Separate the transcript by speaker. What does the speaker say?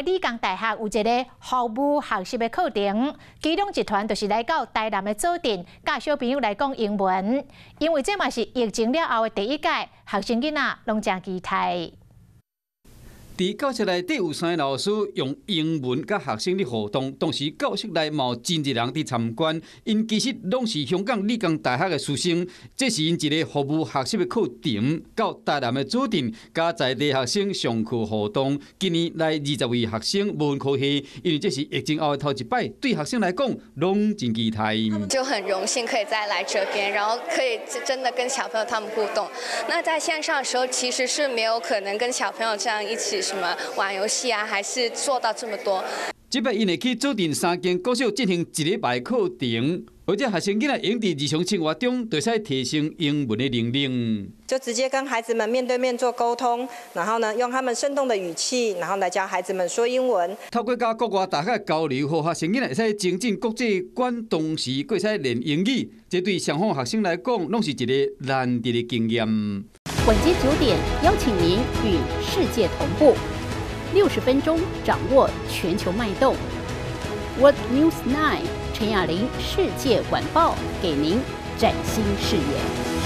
Speaker 1: 的理工大學有一个服務學習的課程，其中一團就是來到台南的左鎮，佮小朋友來講英文。因為這嘛是疫情了後的第一屆，學生囡仔攏誠期待。
Speaker 2: 佇教室內底有三个老師用英文佮學生咧互動，同時教室內嘛有真濟人佇參觀。𪜶其實攏是香港理工大學的師生，這是𪜶一个服務學習的課程。到台南的左鎮，佮在地學生上課互動。今年來20位學生無分科系，因為這是疫情後的頭一擺，對學生來講攏真期待。
Speaker 3: 就很榮幸可以再來這邊，然後可以真的跟小朋友他們互動。那在線上的時候，其實是沒有可能跟小朋友這樣一起什麼玩遊戲啊，還是做到這麼多。
Speaker 2: 這擺𪜶會去左鎮三間國小進行一禮拜課程，予這學生囡仔用佇日常生活中，就會使提升英文的能力。
Speaker 4: 就直接跟孩子們面對面做溝通，然後呢，用他們生動的語氣，然後來教孩子們說英文。
Speaker 2: 透過佮國外大學交流，予學生囡仔會使精進國際觀，同時閣會使練英語，這對雙方學生來講，攏是一个難得的經驗。
Speaker 5: 晚間9點，邀請您與世界同步，60分鐘掌握全球脈動。World News 9 陳雅玲世界晚報，給您嶄新視野。